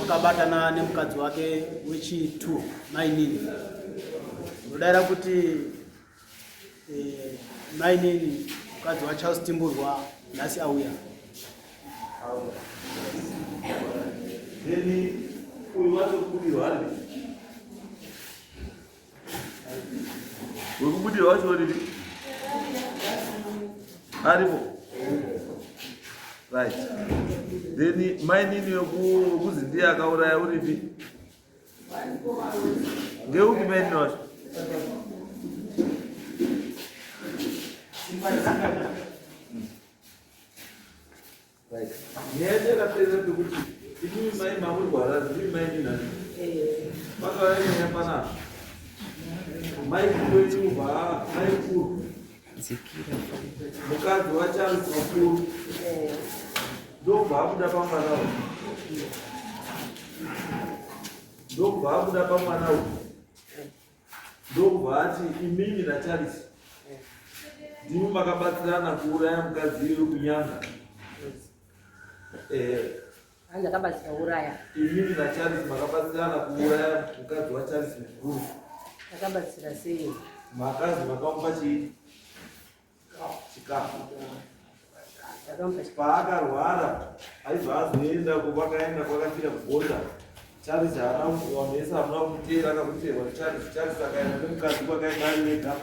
Wakabatana nemukadzi wake wechi2 mainini. Unodaira kuti eh, mainini mukadzi waCharles Timburwa nhasi auya. Then uyu wacho kubudirwa ari wekubudirwa wacho uripi? Aripo. Right. Then mainini wekuzi ndiye akauraya uripi? Ndeupi mainini wacho? Right. Nyaya yedu yakaperera pekuti imimi mai mamuri kuHarare ndimi mai nini Eh. Makauya nenyaya panapa. Mai kuru wenyu va mai kuru. Mukadzi waCharles mukuru. Eh. Ndobva abuda pamwana uyu. Ndobva abuda pamwana uyu. Ndokubva ati imimi naCharles ndimi makabatsirana kuuraya mukadzi iyoyo kunyanga. Eh. Hanzi akabatsira kuuraya. Imimi naCharles makabatsirana kuuraya mukadzi waCharles mukuru. Akabatsira sei? Makazi makamupa chii? Chikafu. Paakarwara aibva azoenda kwakaenda kwakafira kubonda. Charles haana vanhu vese hamuna kumuteera akakuteerwa Charles. Charles akaenda nemukadzi kwakaenda ari vega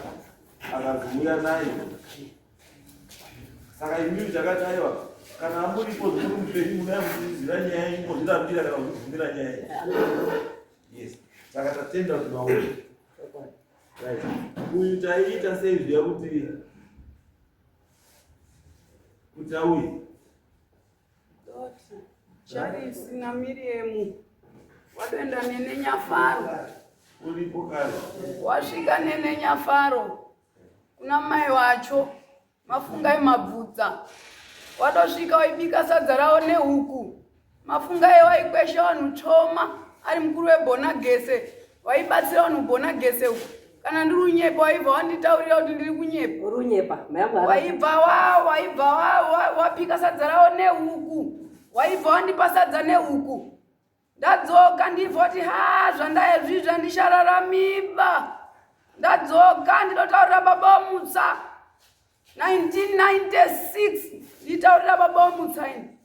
akazouya naye. Saka imimi takati aiwa kana amuripo zviri mupenyu munaya muchiziva nyaya yenyu mozvirambira kana kuzvibvumira nyaya yenyu. Yes. Saka tatenda kuti mauya. Right. Uyu taiita sei zviya kuti kuti auye? Doti, Charisi naMiriemu wadoenda nene Nyafaro. Uripo kare. Wasvika nene Nyafaro kuna mai wacho Mafungai Mabvudza. Wadosvika waibika sadza rawo nehuku. Mafungai waikwesha vanhu tsvoma ari mukuru webhonagese waibatsira vanhu bhonagese uku. Kana ndiri unyepa waibva wanditaurira kuti ndiri kunyepa. Uri unyepa. Waibva wa waibva wa wapika sadza rawo nehuku. Waibva wandipa sadza nehuku. Ndadzoka ndivoti ha zvandayezvi zvandichararamiba. Ndadzoka ndinotaurira baba wamutsa 1996 nditaurira baba wamutsa ini.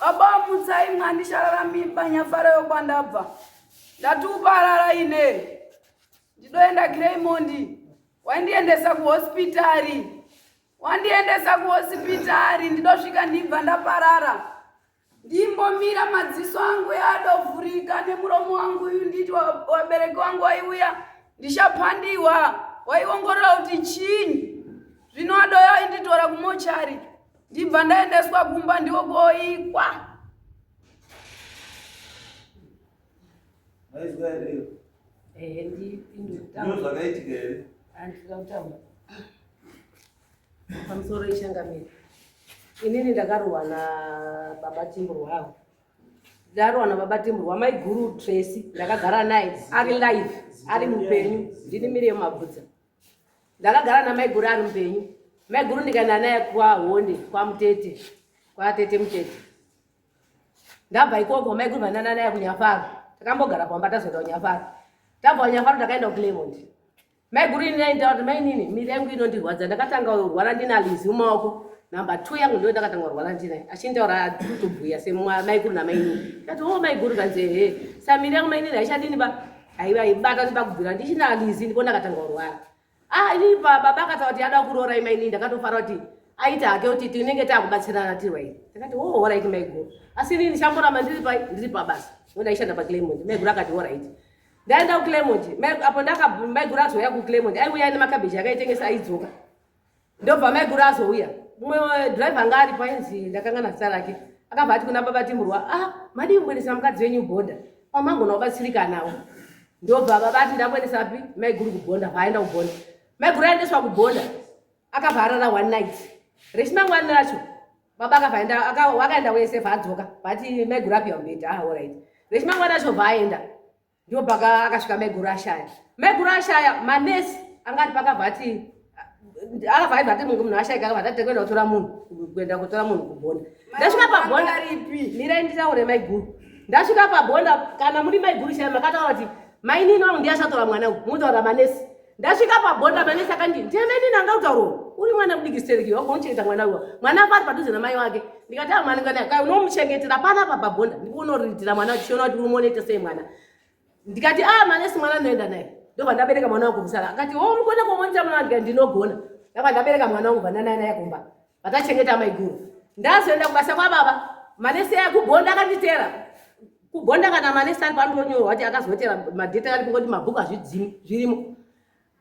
Baba wamutsa imwe handichararamiba nyafara yokwandabva. Ndati uparara ine. Ndidoenda Greymondi waindiendesa kuhospitari. Wandiendesa kuhosipitari ndidosvika ndibva ndaparara. Ndimbomira madziso angu yadovhurika nemuromo wangu uyu nditi wabereki wangu waiuya ndishapandiwa waiongorora kuti chinyi zvino adoya wainditora kumochari ndibva ndaendeswa kumba ndiwo koikwa. Maizwa here? Ehe ndipindure. Ndizvo zvakaitika here? Handina kutaura. Pamusoro ichangamire. Inini ndakarohwa nababa Timburwa avo. Ndarohwa nababa Timburwa maiguru Tracy ndakagara naye ari live ari mupenyu ndini Miriam Mabvudza. Ndakagara namaiguru ari mupenyu. Maiguru ndikaenda naye kwaHonde kwaMutete kwatete Mutete. Ndabva ikoko maiguru vanana naye kuNyafaro. Takambogara pamba tazoenda kuNyafaro. Tabva kuNyafaro takaenda kuClermont. Maiguru ini ndaitaura kuti mainini miri yangu inondirwadza ndakatanga kurwara ndina Lizi mumaoko number 2 yangu ndiyo ndakatanga kurwara ndinaye achintaura kutobhuya semaiguru namainini ndati o oh, maiguru kanzi ehe sa miri yangu mainini haichadini ba aiva ibata ndibakubvira ndichina Lizi ndipo ndakatanga kurwara ah ini baba akataura kuti ada kuroora imainini ndakatofara kuti aita hake kuti tinenge takubatsirana tirwa ini ndakati o oh, horaiti maiguru asi inini ndichamboramba ndiri pai ndiri pabasa ndaishanda paclemont maiguru akati horaiti ndaenda kuclermont apo ndakamaiguru azouya kuclermont aiuya aine makabheji akaitengesa aidzoka ndobva maiguru azouya mumwe driver anga aripo ainzi ndakangana zita rake akabva ati kuna baba timurwa ah madii kumboendesa mukadzi wenyu bhonda pamagona kubatsirikanawo ndobva baba ati ndakuendesa pi maiguru kubhonda vaaenda kubhonda maiguru aendeswa kubhonda akabva arara one night rechimangwani racho baba akabva aenda wakaenda wese bva adzoka vati maiguru apiwa mubhedha ah orit rechimangwani racho bva aenda ndipo paka akasvika maiguru ashaya maiguru ashaya manesi anga ari pakabva ati akabva aibva ati munhu ashaika akabva ati kuenda kutora munhu kuenda kutora munhu kubhonda ndasvika pabhonda mirai nditaure maiguru. Ndasvika pabonda kana muri maiguru chaiyo makataura kuti mainini wangu ndiye achatora mwana uyu, munotaura manesi. Ndasvika pabonda manesi akandi ndiye mainini anga kutaura uri mwana mudiki stereki wagomuchengeta mwana uyu. Mwana apa ari padhuze namai wake. Ndikati ah mwana ngana kai unomuchengetera panapa pabonda ndipo unoritira mwana uchiona kuti uri sei mwana. Ndikati ah manesi mwana ndinoenda naye. Ndobva ndabereka mwana wangu kumusara. Akati oh mugona kumonita mwana ndikati ndinogona. Ndabva ndabereka mwana wangu bva naye kumba. Vatachengeta maiguru. Ndazoenda kubasa kwababa. Manesi akubonda akanditera. Kubonda kana manesi ari pandonyorwa kuti akazotera madheta ari kungoti mabhuku azvidzimi zvirimo.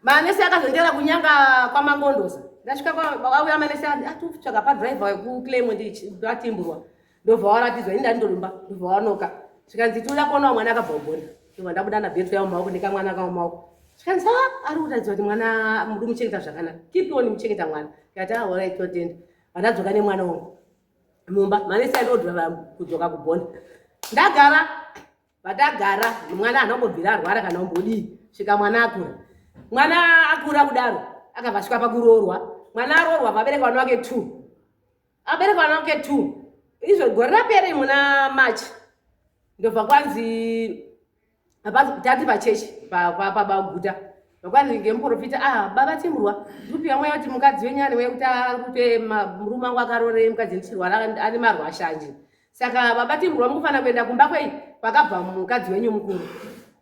Manesi akazondera kunyanga kwaMangondosa. Ndasvika kwauya manesi atotsvaga padriver wekuClermont atimburwa. Ndobva waratidzwa ini ndandorumba ndobva wanoka. Zvikanzi tinoda kuonawo mwana akabva kubonda. Ndobva ndabuda nabhetri yangu mumaoko nekamwana kangu mumaoko. Zvikanzi ah ari kuratidza kuti mwana muri kumuchengeta zvakanaka. Keep on muchengeta mwana. Ndikati ah alright totenda. Vandadzoka nemwana wangu mumba. Manesi aindodriver kudzoka kubonda. Ndagara Patagara mwana haana kumbobvira arwara kana kumbodii svika mwana akura. Mwana akura kudaro akabva asvika pakuroorwa. Mwana aroorwa vabereka vana vake two. Abereka vana vake two. Izvo gore rapera muna March ndobva kwanzi tati pachechi pabaguta vakwanzi ngemuprofita ah baba timurwa ndikupiwa mweya kuti mukadzi wenyu ane mweya kuti arute murume wangu akarore mukadzi ndichirwara ane marwashanje saka baba timurwa mukufanira kuenda kumba kwei kwakabva mukadzi wenyu mukuru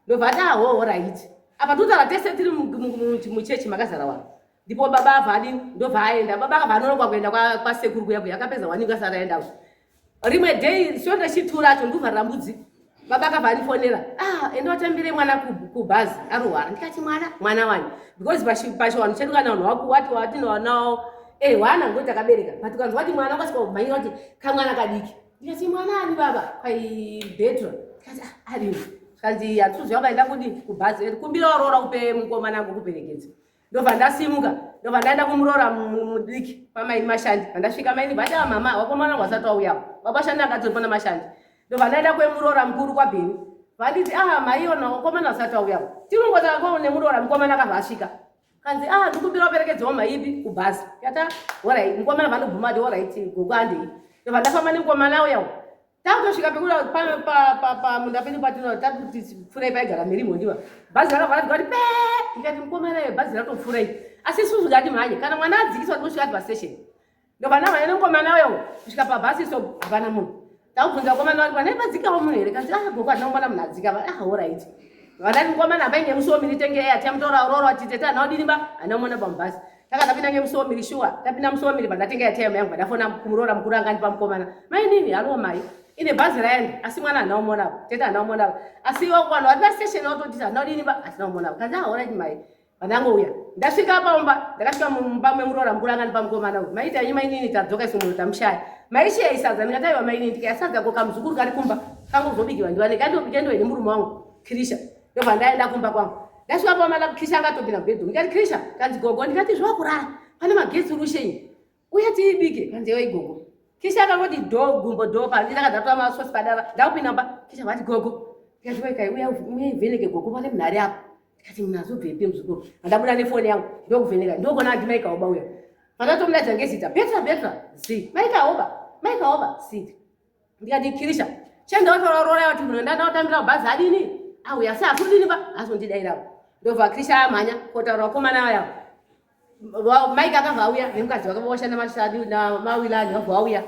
ndobva ati ahoho ah, right apa totaura tese tiri muchechi makazara vanhu ndipo baba abva adini ndobva aenda baba akabva anonoka kuenda kwasekuru kuya kuya akapedza waninga asati aendako rimwe day svondo chitura acho ndikuvharira mbudzi baba akabva andifonera ah enda watambire mwana kubhazi arwara ndikati mwana mwana wani because pachiwanhu chedu kana vanhu waku wati watinowanawo eh wana ngokuti takabereka but ukanzwa wati mwana ukasika kumhanyira kuti kamwana kadiki ndikati mwana ani baba kwai betro ndikati ah ariwo zvikanzi hatikuziva vaenda kudi kubhazi kumbira waroora upe mukomana angu kuperekedza ndobva ndasimuka ndobva ndaenda kumuroora mudiki pamaini mashandi pandasvika maini vati ah, mama wakomana wasati wauyawo baba shandi akatori pana mashandi ndobva ndaenda kwemuroora mukuru kwabheni vanditi ah maiona wakomana wasati wauyawo tirungotaka ko nemuroora mukomana akabva asvika kanzi ah ndikumbira waperekedzewo maipi kubhazi kata orit mukomana vandobvuma ati orit gogo handei ndobva ndafamba nemukomana auyawo Takutosvika pekuda pamunda pedu patino takuti pfurai paigara mhiri mhondiwa bhazi rakabva rati pe ndikati mukomana iyo bhazi ratopfurai asi isusu ngati mhanye kana mwana adzikiswa tinosvika pastation ndobva ndamhanya nemukomana uyo kusvika pabhasi so hapana munhu takubvunza mukomana wari kwana padzikawo munhu here kanzi ah gogo handina kumboona munhu adzika ah horaiti vandati mukomana apainge musomi ritenge airtime tora roro atitete hana udini ba hana mona pamubhasi Taka tapinda ngemusomiri shuwa tapinda musomiri pandatenga airtime yangu pandafona kumuroora mukuru anga andipa mukomana mai nini halo mai ine bhazi raenda asi mwana handina kumuona apa tete handina kumuona apa asi vanhu vari pastation vatotiti handina kudini ba hatina kumuona apa kanzi ah alright mai pandangouya ndasvika pamba ndakasvika mumba memuroora mukuru anga andipa mukomana uyu maita yenyu mainini tadzoka isu munhu tamushaya maishiya isadza ndikati aiwa mainini ndikaya sadza ko kamuzukuru kari kumba kangozobikiwa ndiwane kandobike ndoine murume wangu kirisha ndobva ndaenda kumba kwangu ndasvika pamana kisha akatopinda mubedroom ndikati kisha kanzi gogo ndikati zvakurara pane magetsi urushenyi uye tiibike kanzi yoi gogo kisha akangoti do gumbo do pa ndakadzatora masosi padara ndakupinda mba kisha vati gogo ndikati waikai uya uya ivheneke gogo pane munhu ari apo ndikati munhu azobvepi muzukuru andabuda nefoni yangu ndokuvheneka ndokona ati maikaoba uya pandatomudaidza ngezita petra petra zi maikaoba maikaoba zi ndikati kirisha chenda watorora wati munhu ndanda watambira bhazi adini auya asi hakudini ba azondidairawo ndobva kirisha amhanya kotaura vakomana vaya mike akabva auya nemukadzi wake vashanda mashadi namawilani vabva vauya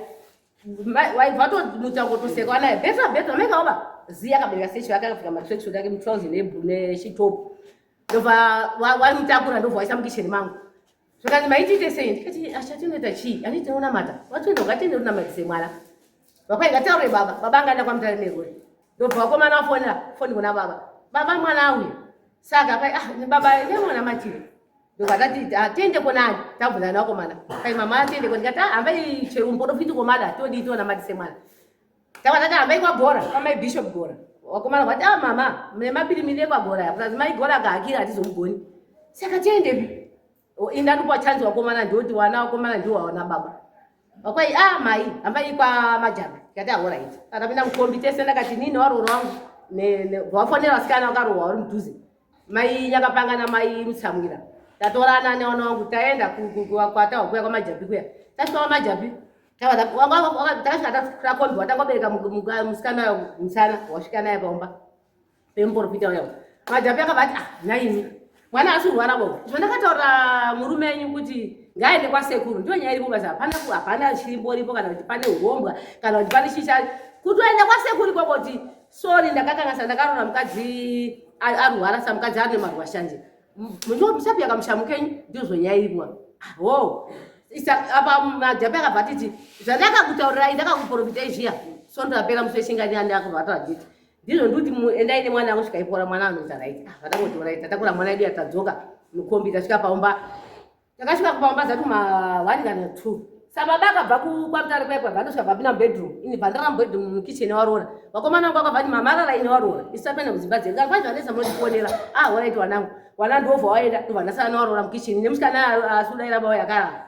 vatomutangotoseka naye betra betra mike aoba ziya akabereka secho yake akapfeka matracksuit ake mutrauzi nechitopu ndobva wamutakura ndobva waisa mukicheni mangu zvakanzi maitiite sei ndikati achatinoita chii ani tinonamata watoenda ukatende unamatise mwana vakwai ngataure baba baba angaenda kwamutare nerori ndobva vakomana vafonera foni kuna baba baba mwana auya saka kwai ah baba nemwana matiri ndobva tati ah, tiende konani tabvunzana navakomana kai mama tiende ko ndikati ah hambai chero muporofiti komada todii tonamatise mwana Tava tati hambai kwagora kwamai Bishop Gora. Wakomana vati ah mama mune mapirimiri ekwagora ya plus mai Gora akahakira hatizomugoni. Saka tiendepi? Inda ndopa chance wakomana ndoti wana wakomana ndiwo waona baba. Wakwai ah mai hambai kwa majambi. Tikati ah alright. Takapinda mukombi tese ndakati nini waroro wangu ne, ne wafonera vasikana wakarohwa uri mudhuze. Mai nyakapanga na mai Mutsamwira. Tatorana newana wangu taenda kwatawa kuya kwamajabi kuya. Tasvika kwamajabi. Takasvika takombiwa tangobereka musikana uyo musana wasvika naye paumba pemuprofita uya. Majapi akabva ati ah nhaimi mwana asi kurwara bo. Zvandakataurira murume enyu kuti ngaende kwasekuru ndiyo nyaya iripo basa hapana hapana chirimboripo kana kuti pane urombwa kana kuti pane chicha kutoenda kwasekuru ikoko kuti sorry ndakakanganisa ndakarora mukadzi arwara samukadzi ane marwashanje musapiyaka mushamu kenyu ndizvo nyaya iripo ho apa majapi akabva atiti zvandakakutaurirai ndakakuprofitai zviya sondo rapera musi wechingani andakabva ataditi ndizvo ndikuti endai nemwana kusvika ipora mwana anoita right ah, vatangoti right tatakura mwana edu yatadzoka mukombi tasvika paumba takasvika kupaumba zati ma one kana two sababa akabva kwamutare kuya kwabva andosvika vapinda mubedroom ini bva mubedroom mukitchen waroora vakomana vangu vakabva ti mamarara ini waroora isu tapinda mudzimba dzedu kana kwaizvo anesa munondifonera ah horait wanangu wana ndobva waenda ndobva ndasara newaroora mukitchen nemusikana asudaira bauya akarara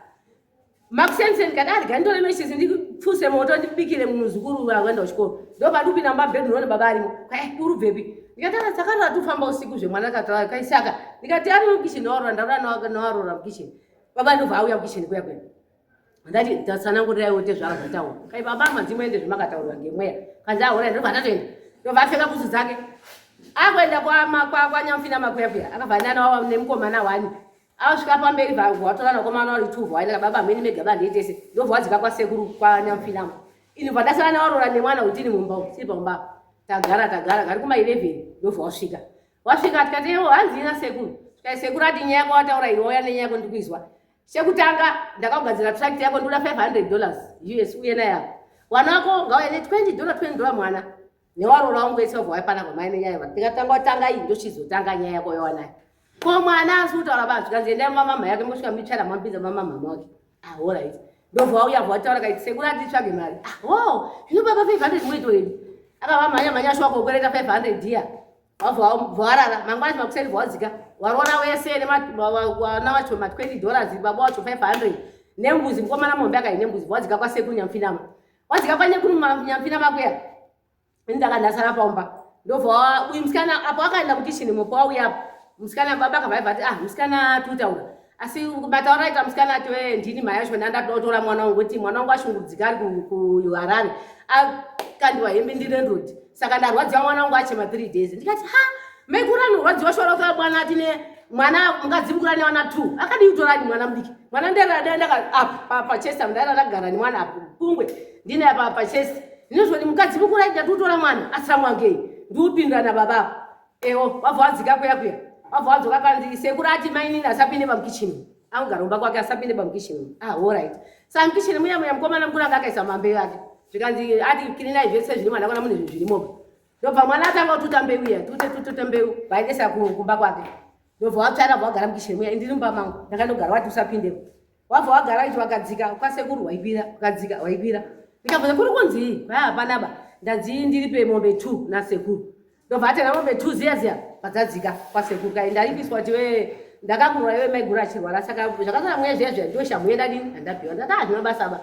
makuseniseni kati arega nditore meshesi ndipfuse moto ndibikire muzukuru akuenda kuchikoro ndobva ndikupinda mumba bedroom ndone baba arimo kai urubvepi ndikati ana takarara tufamba usiku zvemwana katara kaisaka ndikati ari mukitchen waroora ndaroora newaroora mukitchen baba ndobva auya mukitchen kuya kuya ndati tatsanangurirai wote zvakataura kai baba madzimu ende zvemakataurwa ngemweya kanzi ahora ndobva ndatoenda ndobva apfeka butsu dzake akuenda kwanyamfina makuya kuya akabva nana nemukomana wani asvika pamberi vatora nakomana wari two vaenda baba mheni mega bandiitese ndobva wadzika kwasekuru kwanyamfinamo ini bva ndasara newarora nemwana utini mumba tiri paumba tagara tagara gari kuma 11 ndobva wasvika wasvika tikati ewo hanzi ina sekuru svikai sekuru ati nyaya yako wataura iwe wauya nenyaya yako ndikuizwa chekutanga ndakakugadzira tract yako ndikuda 500 dollars us uye naye apa wana wako ngauya ne 20 dollar 20 dollar mwana newarora wangu wese wabva waipana kwamai nenyaya yavo ndikatanga watanga iyi ndochizotanga nyaya yako yawanayo ko mwana asi kutaura ba zvikanzi endai mamama yake mosvika muchara mapinza mamama wake ah alright ndobva wauya bva wataura kaiti sekuru atitsvage mari ah oh zvino baba 500 muitorei akava mhanya mhanya shuwa kokwereta 500 iya wabva warara mangwana makuseni bva wadzika warora wese nevana wacho ma 20 dollars baba wacho 500 nembuzi mukomana mombe akaine nembuzi bva wadzika kwasekuru nyamfinama wadzika kwanyekuru nyamfinama kuya ini ndakandasara paumba ndobva uyu musikana apo akaenda mukishini mopo wauya apo musikana baba akabva aibva ati ah musikana tutaura asi mataura aita musikana ati we ndini mhai yacho ndandatora mwana wangu kuti mwana wangu ashungurudzika ari kuharare akandiwa hembe ndirenrod saka ndarwadziwa mwana wangu achema three days ndikati ha maikuru anorwadziwa shora kutora mwana atine mwana mukadzi mukuru ane vana two akadii kutorani mwana mudiki mwana ndandaka apa pachest apa ndaira ndakagara nemwana apo pungwe ndine apa pachest ndinozvoti mukadzi mukuru aida kutora mwana asira mwangei ndiupindura nababa apa ewo wabva wadzika kuya kuya wabva wadzoka kanzi sekuru ati mainini asapinde pamukitchen angogara kumba kwake asapinde pamukitchen ah alright saka mukitchen muya muya mukomana mukuru anga akaisa mambeu ake zvikanzi ati kirinai zvese zviri mwana kona mune zvinhu zvirimoba ndobva mwana atanga kututa mbeu iya tute tututa mbeu vaendesa kumba kwake ndobva watsvaira bva wagara mukitchen muya indiri mumba mangu ndakandogara wati usapindepo wabva wagara ichi wakadzika kwasekuru waikwira wakadzika waikwira ndikabvunza kuri kunzii kwai hapana ba ndanzi ndiripe mombe two nasekuru ndobva atena mombe two ziya ziya padzadzika kwasekuru kai ndaripiswa kuti we ndakakurwa iwe maiguru achirwara saka zvakasara mweya zviya zviya ndiyo shamhu yendadini andapiwa ndati hazvina basa ba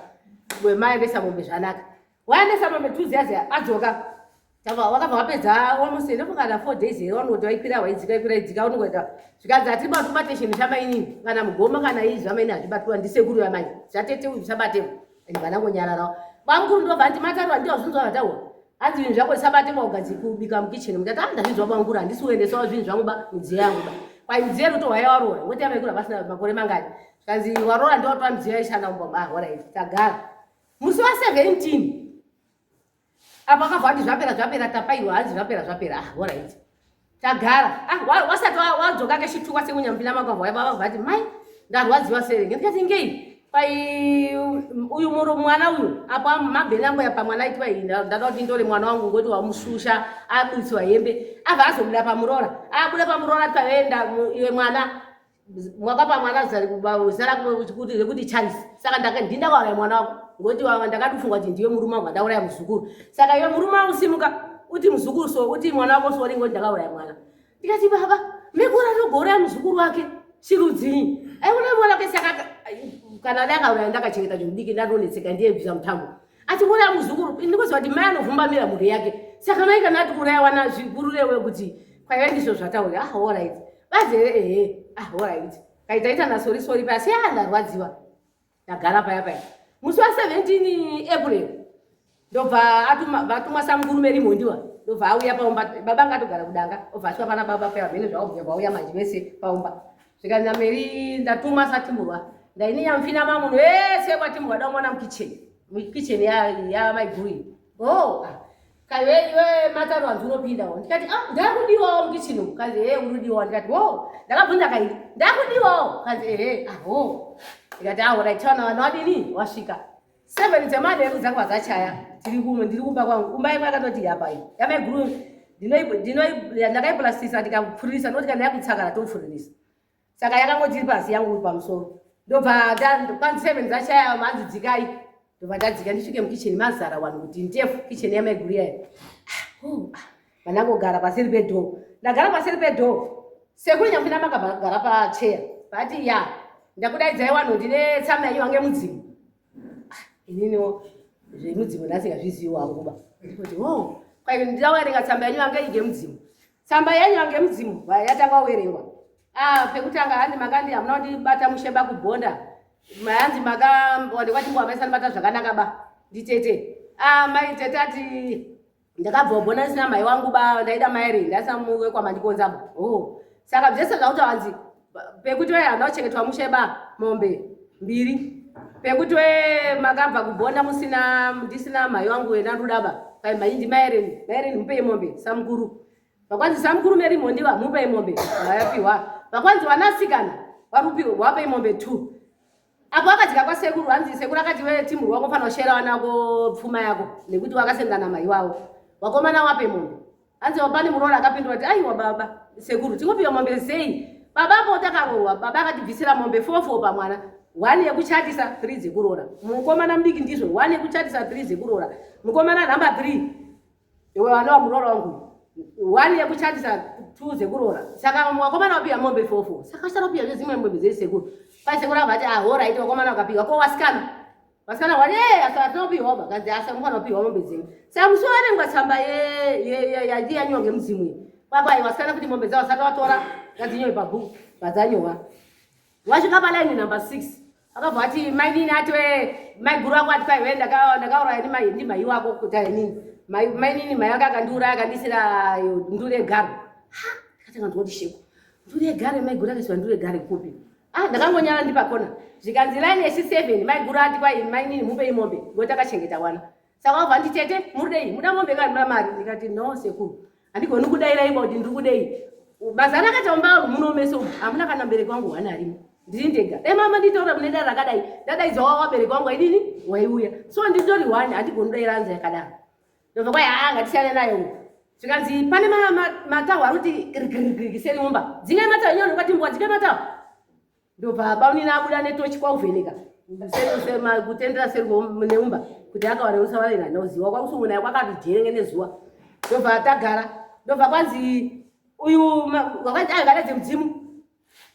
maendesa mombe zvanaka waendesa mombe two ziya ziya adzoka wakabva wapedza almost ndofunga kana four days here wanoti waikwira waidzika ikwira idzika unongoita zvikanzi hatibati ubate chinhu chamainini kana mugoma kana izvi zvamaini hazvibatwa ndisekuru yamai zvatete uyu zvisabatewo and vanangonyararawo bamukuru ndobva nditi matarwa ndiwo zvinzwa zvataura hanzi zvinhu zvako zvisabate maugadziri kubika mukitchen mukati ah ndazvinzwa bamukuru handisi kuendesawo zvinhu zvangu ba midziyo yangu ba kwai midziyo yedu tohwaya waroora ngoti yamaikuru havasina makore mangani zvikanzi waroora ndiwatora midziyo yaishanda mumba ah horait tagara musi wa 17 apo akabva ati zvapera zvapera tapairwa hanzi zvapera zvapera ah horait tagara ah wasati wadzoka kechituka sekunyambila makabva vabva ati mai ndarwadziwa serenge ndikati ngei pai uyu muro mwana uyu apo mabheni angu yapa mwana aitwa iyi ndada kuti ndore mwana wangu ngoti wamushusha abutsiwa hembe abva azobuda pamuroora abuda pamuroora tikaenda iwe mwana mwakapa mwana zita rako rekuti Charles saka ndindakauraya mwana wako ngokuti ndakatofunga kuti ndiwe murume wangu andauraya muzukuru saka iwe murume wangu simuka uti muzukuru so uti mwana wako sori ngoti ndakauraya mwana ndikati baba mekura anogouraya muzukuru wake chirudzii aiuraya mwana wake saka kana dai akauraya ndakachengeta chimudiki ndandonetseka ndiye bvisa mutambo achikuuraya muzukuru ndikuziva kuti mai anovhumbamira mhuri yake saka mai kana ati kuuraya wana zvikururewe kuti kwaive ndizvo zvataura ah alright bazi here ehe ah alright kaita ita nasori sori paya asi ah ndarwadziwa ndagara paya paya Musi wa 17 April ndobva atuma vatuma samukuru Merimhondiwa, ndobva auya paumba. Baba anga atogara kudanga, obva asvika pana baba paya mhene zvavo, bva vauya manje vese paumba. Zvikanzi naMeri, ndatuma saTimburwa, ndaini nyamfina mamunhu wese kwaTimburwa da mwana mukicheni, mukicheni yamaiguru iyi. Oh, ah. Kaiwe iwe mataro hanzi unopindawo. Ndikati, ah, ndakudiwawo mukicheni umu. Kanzi ehe, uri kudiwawo. Ndikati, oh, ndakabvunza kairi, ndakudiwawo? Kanzi ehe. Ah, oh. Ndikati, ah, alright, taona vanhu vadini wasvika. 7 dzemanheru dzakabva dzachaya, tiri kumwe, ndiri kumba kwangu. Kumba imwe akatoti yapa iyi yamaiguru ndakaipurasisa ndikapfuririsa, noti kana yakutsakara topfuririsa. Saka yakangoti iri pasi, yangu iri pamusoro. Ndobva kwanzi 7 dzachaya, manzi dzikai. Ndobva ndadzika, ndisvike mukicheni, mazara wanhu kuti ndefu kicheni yamaiguru yayo. Ah, oh, ah. Vandangogara paseri pedoor, ndagara paseri pedoor, sekuru nyamufina makagara pacheya, vati, ya, ndakudaidzai wanhu, ndine tsama yenyu wange mudzimu. Ah, ininiwo zvemudzimu ndasingazvizivi wangu ba. Ndikoti, oh, kwai ndirawerenga tsamba yenyu wange ige mudzimu. Tsamba yenyu wange mudzimu yatanga kuverengwa. Ah, pekutanga handi makandi hamuna kundibata musheba kubhonda, hanzi maka wandikwatimbo maisandibata zvakanaka ba nditete. Ah, mai tete ati ndakabva ubona ndisina mai wangu ba, ndaida mairi ndasina wekwamandikonza ba. Oh, saka zvese zvakuti hanzi pekuti we handa kuchengetwa mushe ba, mombe mbiri, pekuti we makabva kubhonda musina, ndisina mai wangu wena nduda ba, kai mai ndimaereni, maereni mupei mombe samukuru. Vakwanzi samukuru Merimhondiwa mupei mombe, vayapiwa. Vakwanzi vanasikana varupiwa, wapei mombe two. Apo akadzika kwasekuru, hanzi sekuru akati, we Timuru wangofanira kushera wanako pfuma yako nekuti wakasenzana mai wavo, wakomana wape mombe. Hanzi pane muroora akapindura kuti, aiwa baba sekuru, tingopiwa mombe sei? Baba apo takaroorwa, baba akatibvisira mombe four four pamwana, one yekuchatisa, three dzekuroora. Mukomana mudiki ndizvo, one yekuchatisa, three dzekuroora. Mukomana number three iwe vanova muroora wangu, one yekuchatisa, two dzekuroora. Saka wakomana wapiwa mombe four four, saka uchitaropiwa zvezimwe mombe dzesekuru. Kwai sekuru avati, ah, alright, wakomana wakapiwa, ko wasikana? Vasikana wani asa atinopiwa ba kanzi asa mufana kupiwa mombe dzenyu. Saka musi waverengwa tsamba yanyorwa ngemudzimu iyi, kwakwai vasikana kuti mombe dzavo vasati vatora ngadzинyorwe pabhuku, vadzanyorwa. Wasvika palaini number 6, akabva ati mainini ati, we maiguru ako ati kwai we ndakauraya ndimai wako kuti inini mainini mai wake akandiuraya, akandisira nduru yegaro. Ndakatanga ndoti, sheko, nduru yegaro, maiguru akaiswa nduru yegaro kupi? Ah, ndakangonyara ndipakona. Zvikanzi line yechi 7, maiguru ati kwai mainini mupei mombe ngokuti akachengeta wana. Saka wabva nditete, murudei muda mombe kana muda mari? Ndikati, no sekuru, handigoni kudaira iba kuti ndiri kudei. Mazana akati omba muno mese umu hamuna kana mubereki wangu hwana arimo, ndiri ndega. Dai mama nditaura mune dare rakadai, ndadaidza wava wabereki wangu aidini waiuya. So ndindori one, handigoni kudaira anza yakadaro. Ndobva kwai, haa, ngatisiyane nayo uku. Zvikanzi pane matahwa ari kuti kirikirikiri seri mumba, dzingai matahwa inyoni kwatimbwa, dzingai matahwa. Ndobva baunini abuda netochi kwauvheneka kutendera seri neumba kuti akawana usavarira noziwa kwakusungunaya kwakati jerenge nezuva. Ndobva tagara, ndobva kwanzi uyu wakanzi ayo mudzimu,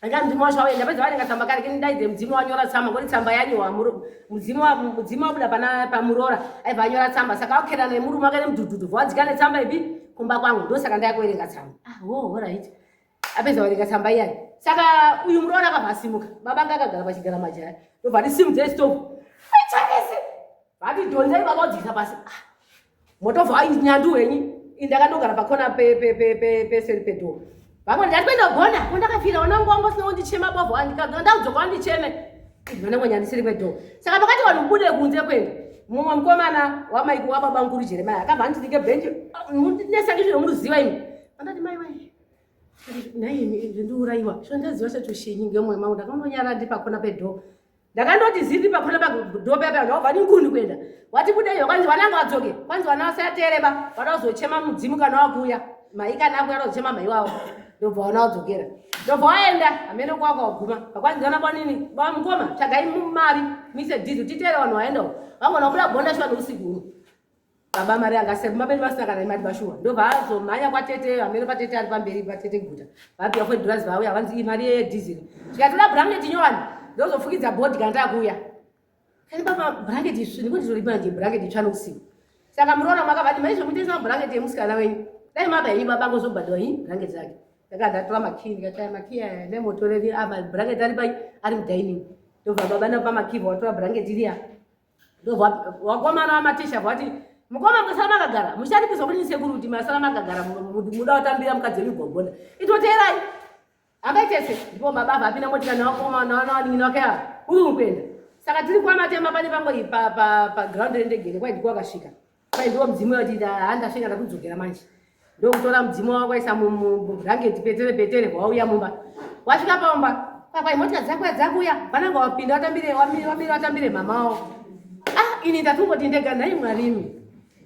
anga mudzimu wacho wauya. Ndapedza varenga tsamba kare, kindaidze mudzimu wanyora tsamba, ngoti tsamba yanyorwa mudzimu mudzimu wabuda pana pamuroora aibva anyora tsamba. Saka wakerana nemurume wake nemudhudhudhu, vawadzika netsamba ipi kumba kwangu. Ndosaka ndakuverenga tsamba. Ah, oh, alright. Apedza kuverenga tsamba iyani, saka uyu muroora akabva asimuka. Baba anga akagara pachigara majaya, ndobva atisimudze stove aichavese, vati dhonzai baba udzikisa pasi. Ah, motovha nyandu henyi. Indakandogara pakona peseri pedoor. Vamwe ndati kuenda kugona kondakafira wanangu wangu usina kundichema bovha, ndakudzoka wandicheme vanangonyandisiri kwedoor. Saka pakati vanhu bude kunze kwenda, mumwe mukomana wamaiko wababa mukuru Jeremaya akabva andinike bhenji nesangizvo muruziva imi. Andati, mai wai, nhaimi, ndiuraiwa zvondaziva chacho shenyi ngemwe mangu. Ndakangonyara ndipakona pedoor, ndakandoti ziri pakona padoor pepa. Ndakabva ninguni kuenda, wati budei, kwanzi vananga vadzoke, kwanzi vana vasatereba, vada kuzochema mudzimu kana wakuya mai, kana akuya kuzochema mai wavo. Ndobva vana vadzokera, ndobva waenda hamene kwako waguma. Vakwanzi vana banini bamukoma, tsvagai mari muise dhizo titere vanhu vaenda uko, vangona kubuda bonda shuwa neusiku uno. Baba mari anga mabedu vasina kana imari bashuwa. Ndobva azomhanya kwatete, hamene patete ari pamberi patete guta, vapiwa fedhurazi, vauya, vanzi iyi mari yedhiziri. Zvikatoda bhurangeti nyowani, ndozofukidza bhodhi kana takuuya. Kani baba, bhurangeti isvi ndikuti toripa nje bhurangeti itsva nousiku. Saka muroora makavati maizvomutengesa mabhurangeti emusikana wenyu, dai mapa henyu baba ngozobhadhwa hii bhurangeti rake. Ndaka ndatora makii, ndikataya makii aya nemotoreri, mabhurangeti ari pai, ari mudining. Ndobva baba napa makii, vatora bhurangeti riya. Ndobva wakomana wamatisha vati mukoma musara makagara mucharipisa kudini sekuru kuti masara makagara muda kutambira mukadzi wenyu gogona itoteerai hambai tese ndipo baba vapinda motika nevakoma navanin'ina vake ava uri kuenda saka tiri kwamatema pane pamwe paground rendege kwai ndiko wakasvika kwai ndiwo mudzimu wati handasvika ndakudzokera manje ndokutora mudzimu wako waisa mublanketi petere petere wauya mumba wasvika paumba kwai motika dzakuya dzakuya vananga wapinda watambire wamire watambire mama wavo ah ini ndatungoti ndega nhai mwarimi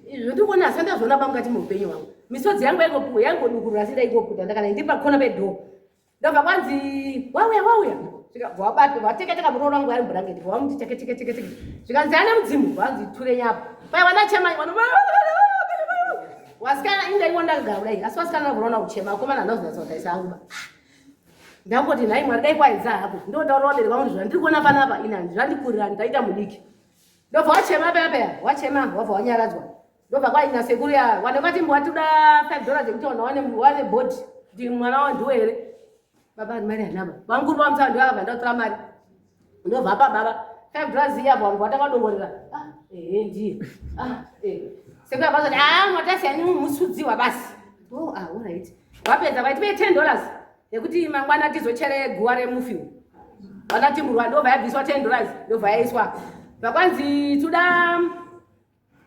izvo ndikuona asi ndazviona pamukati meupenyu hwangu misodzi yangu yaingopuwa yaingodukurura asi ndaingoputa ndakana ndiri pakona pedhoo ndobva kwanzi wauya wauya vateketeka muroora wangu ari mubhurangeti vamuti teke teke teke teke zvikanzi ane mudzimu vanzi ture nyapo pai vanachema wasikana ini ndaiona ndakagara kudai asi wasikana vakuroona kuchema akomana handina kuzonyatsa kutaisa hangu ba ndangoti nhai mwari dai kwaedza hako ndotaura vabereki vangu zvandiri kuona panapa ini handi zvandikurira ndaita mudiki ndobva wachema paya paya wachema wabva wanyaradzwa ndobva kwaina sekuru ya wane vati watoda 5 dollars yekuti wana wane wane body kuti mwana wao ndiwe here baba mari hanaba vanguru vamutsa ndivo akabva ndatora mari ndobva apa baba 5 dollars iya vanhu vatakadongorera ah ehe ndiye ah eh sekuru akazoti ah mwatasiya ni musudziwa basi oh ah all right vapedza vaiti 10 dollars yekuti mangwana tizochere guwa remufi vakatimurwa ndobva yabviswa 10 dollars ndobva yaiswa vakwanzi toda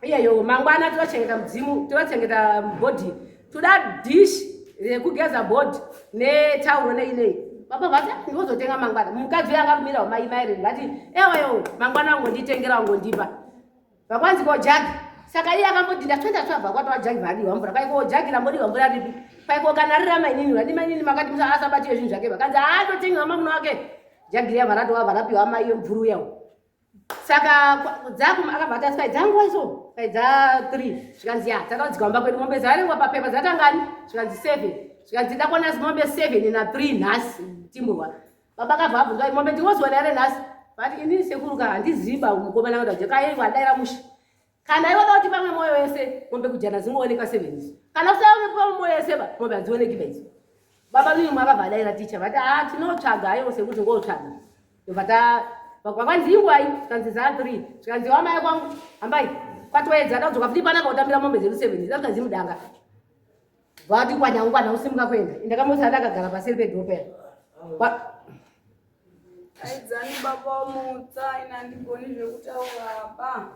iyeyo mangwana tochengeta mudzimu tochengeta bhodhi toda dish rekugeza bhodhi netauro nei nei baba vati ah, ndinozotenga mangwana mukadzi uyo akakumira mai mairi vati ewayo mangwana wangonditengera wangondipa vakwanzi ko jagi saka iye akamboti ndatsva ndatsva bva kwatova jagi vadiwa mvura kwaiko jagi rambodiwa mvura ripi kwaiko kana rira mainini vadi mainini makati musa asabatiwe zvinhu zvake vakanzi aatotengewa mamuno wake jagi riya varatova varapiwa mai mvuru uyawo saka dzaku akabva ati askai dzanguva iso kai dza 3 zvikanzi ya dzakaudzika mumba kwedu mombe dzarengwa papepa dzatangani zvikanzi 7 zvikanzi ndakwana mombe 7 na 3 nhasi timburwa baba akabva abvunza mombe ndinoziwana here nhasi vati inini sekuru ka handiziva mukomana kuda jeka wadaira mushe kana iwe kuti pamwe moyo wese mombe kujana dzingooneka 7 idzo kana usaone pamwe moyo wese ba mombe hadzioneki ba idzo baba mimi makabva adaira ticha vati ah tinotsvaga ayo sekuti ngotsvaga ndobva ta vakwanzi ingwai zvikanzi za 3 zvikanzi wamai kwangu hambai kwatoedza ndadzoka futi panapa kutambira mombe dzedu 7 zvakanzi mudanga vati kwanyangwana usimuka kuenda ndakamusa ndakagara paseri pedhopera Aidzani baba wamutsa ini handigoni zvekutaura apa.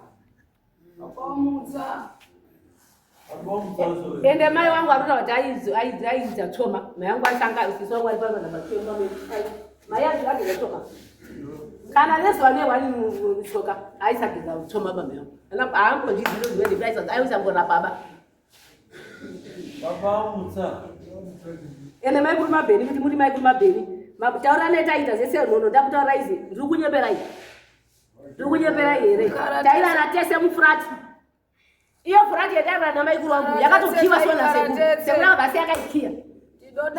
Baba wamutsa. Ende mai wangu arikuta kuti aiidza tsoma. Mai wangu aisanga sisi wangu ari pano namba tsoma. Mai ageza tsoma. Kana nezuva nehwani tsoka aisageza tsoma baba yangu. Haangozvizivi aisangora baba. Baba Mutsa. Ende mai kuri mabheni kuti muri mai kuri mabheni. Taura netaita zvese nhono ndakutaura izi ndiri kunyeperai. Ndiri kunyeperai here? Tairara tese mufurati. Iyo furati yatairara namai kuri wangu yakatokiwa sona sekuru. Sekuru akabva asiya akaikiya.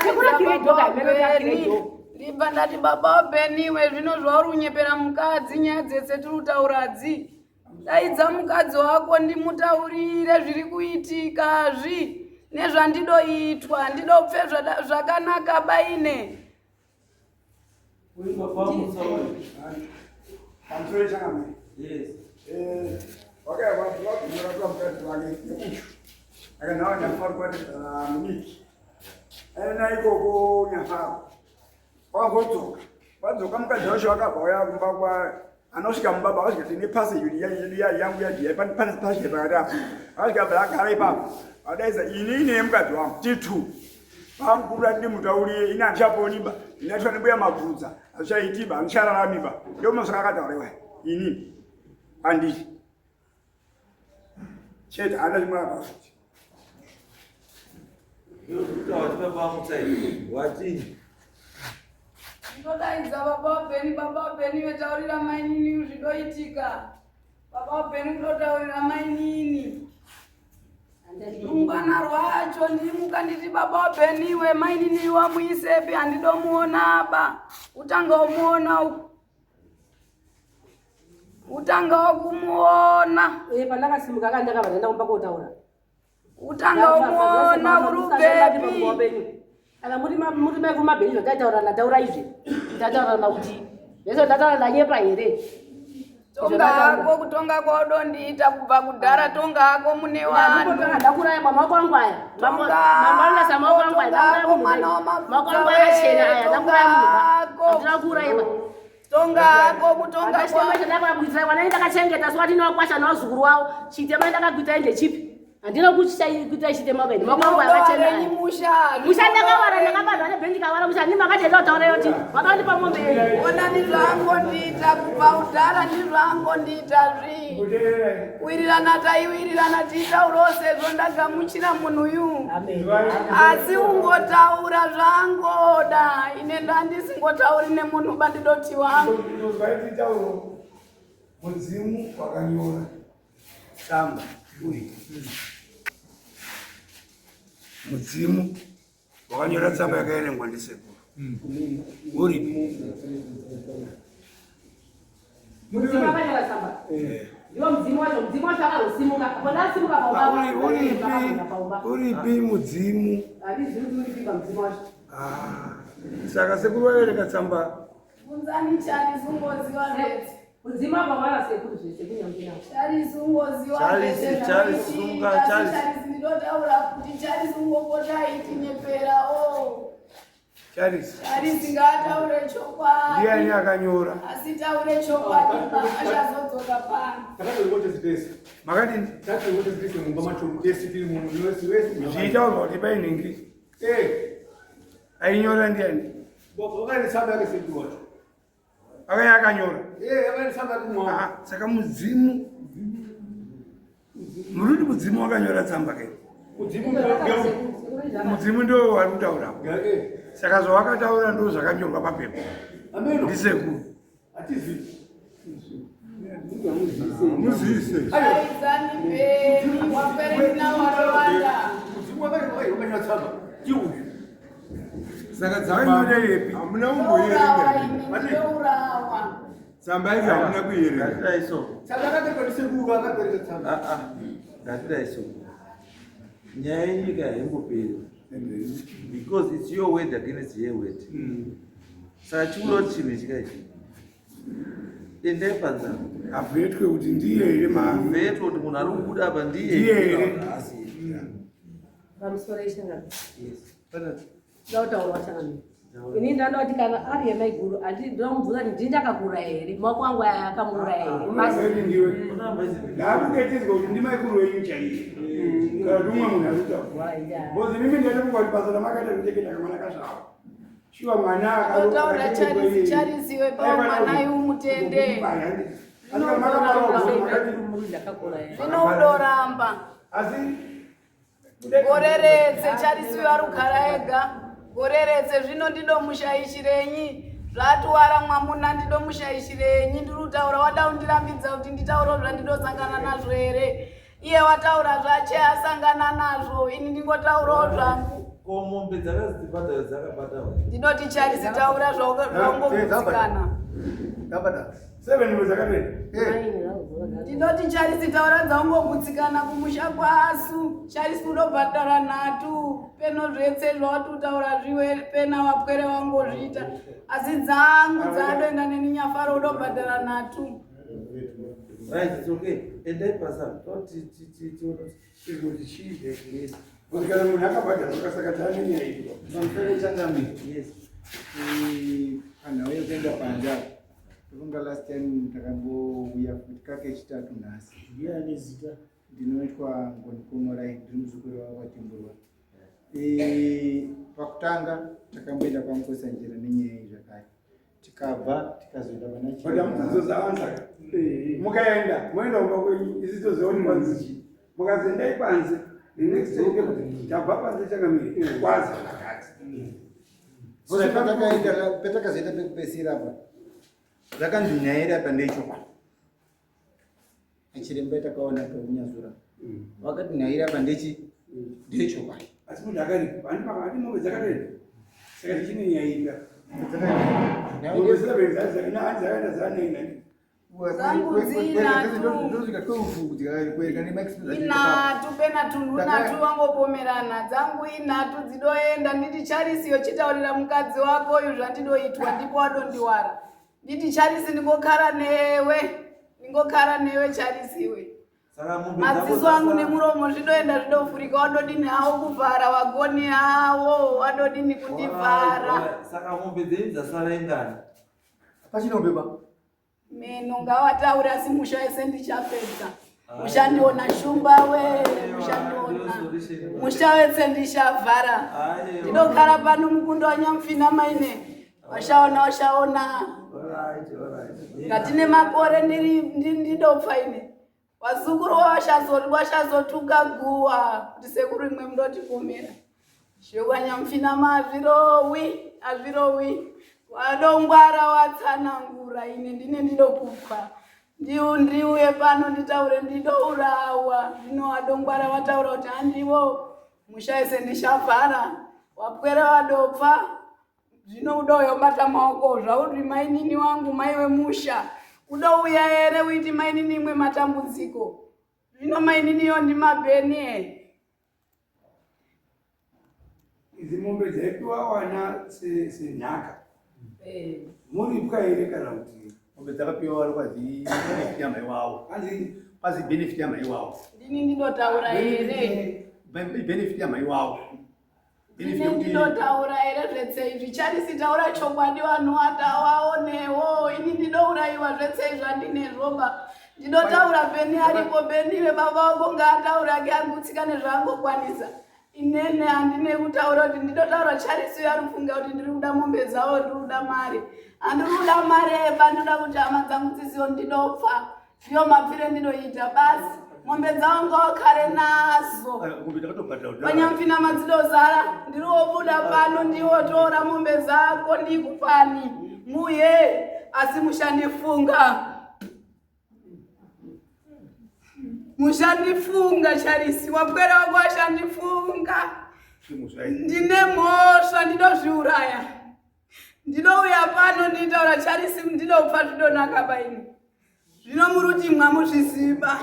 Sekuru akire dhoka imene akire dhoka. Ndibva ndati baba wabheniwe zvino zvauri kunyepera mukadzi nyaya dzese tiri kutauradzi. Daidza mukadzi wako ndimutaurire zviri kuitika zvi nezvandidoitwa ndidopfe zvakanaka baine. Yes. Eh, mukadzi wake nekuchu akanawa nyafaro kwati ah, mudiki aenda ikoko nyafaro Wakadzoka. Wadzoka mukadzi wacho akabva auya kumba kwa anosvika mumba baba akasvika tine passage yedu yangu yadhiya pane passage pakati apo. Akasvika bva agara ipapo. Adaidza ini ine mukadzi wangu tiri two. Vamukura ndimutaurire ini handichaponi ba. Ndinatwa nembuya mabvudza hazvichaiti ba handichararami ba. Ndomasaka akataura iwaya ini handiti. Chete haana chimwe apa futi. Wati Ndodaidza baba waBheni, baba waBheni vetaurira mainini zvidoitika. Baba waBheni kudotaurira mainini. Rungwana rwacho ndimuka nditi baba waBheni we mainini wamuisepi handidomuona ba. Utanga umuona Utanga wakumuona. Eh, pandakasimuka ka ndakabva ndaenda kumba kotaura. Utanga umuona uri ubebi. Kana muri muri mai kumabheni zvataitaura ndataura izvi. Ndataura kuti zvese ndataura ndanyepa here? Tonga hako kutonga kwaudondiita kubva kudhara tonga hako mune wanhu. Ndakuraya maoko angu aya. Mambanasa maoko angu aya. Ndakuraya munhu. Maoko angu akachena aya. Ndakuraya munhu. Handina kuuraya. Tonga hako kutonga kwa. Chitema chandakakuitai wana ndakachengeta so atinowakwasha nawazukuru wavo. Chitema chandakakuitai ndechipi? Handina kuitai chitema kaini. Maoko angu akachena. Musha. Musha ndakawara ndakabadwa nebhenji kawara musha ndini makatenda kutaura yoti vakandipa mombe yenyu. Ona ndizvangondiita kubva kudhara ndizvangondiita zvi. Wirirana taiwirirana tiitaurawo sezvo ndagamuchira munhu uyu. Asi ungotaura zvangoda ine ndandisingotauri nemunhu bandidoti wangu. Mudzimu wakanyora tsamba uyu. Mudzimu wakanyora tsamba yakaerengwa ndisekuru. Uripi? Mudzimu akanyora tsamba. Ndiwo mudzimu wacho, mudzimu wacho akazosimuka. Apo ndasimuka paumba. Uripi? Uripi mudzimu? Handizivi kuti uripi pamudzimu wacho. Ah, saka sekuru vaverenga tsamba. Bvunzani Charles ungoziva zvese. Mudzimu akawara sekuru zvese kunyange nawo. Charles ungoziva Charles, zvese Charles, zvakuitika. sunga, Asi Charles. Charles ndinotaura kuti Charles ungopota aitinyepera oh. Charles. Charles ngaataure chokwadi. Ndiani akanyora? Asi taure chokwadi achazodzoka pano. Makadini? Zvichitaurwa kuti painhingi. Ainyora ndiani? Akauya akanyora. Ah, saka mudzimu muri kuti mudzimu wakanyora tsamba kai? Mudzimu ndo wari kutaura. Saka zvawakataura ndo zvakanyorwa papepa. Ndisekuru. Muzise. Aidzani bheni wapere ndinawarowanda. Saka Vainyora yepi? hamuna Ndourawa kumboierenga. ini ndourawa. Tsamba idzi hamuna kuierenga. Ngatidai so. Ah, ah. Ngatidai so. Nyaya yenyika haimboperi. Because it's your word against her word. Saka chikuda kuti chinhu ichi kaichi. Endai panze. Abvetwe kuti ndiye here ma Vetwa kuti munhu ari kubuda apa ndiye. Ndiye here? Asi. Pamusoro yeshangano. Yes. Ndautaurwa changamire. Ini ndanoda kuti kana ari yemaiguru ndindomubvunza kuti ndini ndakakuuraya here? Maoko angu aya akamuuraya here? Basi. Unoziva ndiwe. Unamba izi. Ndakudetedzwa kuti ndimaikuru wenyu chaiye. Kana kuti umwe munhu ari kutaura. Because mimi ndati kuti basa ramakaita kuchengeta kamwana kazvavo. Shuwa mwana Ndotaura Charles, Charles iwe pawo mwana iwe umutende. Ndakakuuraya. Zvino udoramba. Asi Gore retse Charles uyo ari kugara ega. Gore retse zvino ndidomushaishirenyi. Zvatiwara mwamuna ndidomushaishirenyi. Ndiri kutaura wada kundirambidza kuti nditaure zvandidosangana nazvo here. Iye wataura zvache asangana nazvo. Ini ndingotaurawo zvangu. Ko mombe dzakazibhadhara dzakabhadharwa. Ndinoti Charles taura zvaungogutsikana. seven dzakatoenda. Ndinoti Charles taura dzaungogutsikana kumusha kwasu. Charles unobhadhara nhatu. Peno zvetse zvawati utaura zviwe pena wapwere wangozviita. Asi dzangu dzadoenda neni Nyafaro unobhadhara nhatu. Right, it's okay. Endai panze. Toti ti ti ti Kuti chii? Yes. Kuti kana munhu akabhadharwa saka tane nyaya iyi. Pamusoro changamire. Yes. Panhau yekuenda panze apa tofunga last time takambouya futi kake chitatu nhasi. Ndiani zita? Ndinoitwa Ngoni Komorai, ndiri muzukuru waVaTimburwa. Pakutanga takamboenda kwaMukotsanjera nenyaya iyi zvakare. Tikabva tikazoenda pana But amuzozaanza. Mukaenda, moenda kumba kwenyu, isi toziva kuti kwanzi chii. Mukazi endai panze, the next day ndekuti tabva panze changamire, kwazi pakati. Patakazoita pekupedzisira apa zvakanzi nyaya iri apa ndeyechokwadi. Achiremba takaona pakunyazura vakati nyaya iri apa ndeyechokwadi. Asi munhu akaripa, handi mombe dzakatoenda. Saka tichine nyaya iyi. Mombe seven dzakaenda dzanaina. Dzangu dzinatu. Inhatu pena tunhu nhatu wangopomerana. Dzangu inhatu dzidoenda nditi Charles yochitaurira mukadzi wako uyu zvandidoitwa ndipo wadondiwara. Nditi Charles ndingokara newe. Ndingokara newe Charisiwe. Madziso angu nemuromo zvidoenda zvidovhurika wadodini hawo kuvhara wagoni hawo wadodini kundivhara. Saka mombe dzenyu dzasara ingani? Pachine mombe ba. Meno ngawataure asi musha wese ndichapedza. Mushandiona shumba we, mushandiona. Musha wese ndichavhara. Ndinogara pano mukundo wanyamfina maine. Washaona washaona. Ngatine makore ndiri ndidopfa ine. Wazukuru washazotuka guwa kuti sekuru imwe mundotikumira. Zvekwanyamfina azvirowi azvirowi. Wadongwara watsanangura ine ndine ndinokupwa. Ndiuye pano nditaure ndidourawa. Zvino wadongwara wataura kuti handiwo musha ese ndishavhara. Wapwere wadopfa. Zvino udouya ubata maoko zvauri mainini wangu mai wemusha udouya here uiti mainini imwe matambudziko zvino mainini yo ndimabheni e Idzi mombe dzaipiwa wana senhaka eh. muripwa here kana kuti mombe dzakapiwa wana kwazi benefit yamai wawo kwazi benefit yamai wawo ndini ndinotaura here benefit yamai wawo Ini ndinotaura here zvetse izvi Charisi taura chokwadi vanhu watawaonewo ini ndinourayiwa zvetse izvi andinezvoba ndinotaura Beni aripo Beni vebaba vako ngaataure ake agutsika nezvaangokwanisa inene handine kutaura kuti ndinotaura Charisi uyo ari kufunga kuti ndiri kuda mombe dzavo ndiri kuda mari handiri kuda mari eba ndinoda kuti hama dzangu dzizivo ndinopfa Ndiyo mapfire ndinoita basi. Mombe dzangu ngawakare nazo. Panyamfina madzidozara ndiriwobuda pano ndiwotora mombe dzako ndikupani muye asi mushandifunga. Mushandifunga Charisi wapwere wako washandifunga. Ndine mhosva ndinozviuraya. Ndinouya pano nditaura Charisi ndinopfa zvidonaka paini. Zvino muruti mwamuzviziva.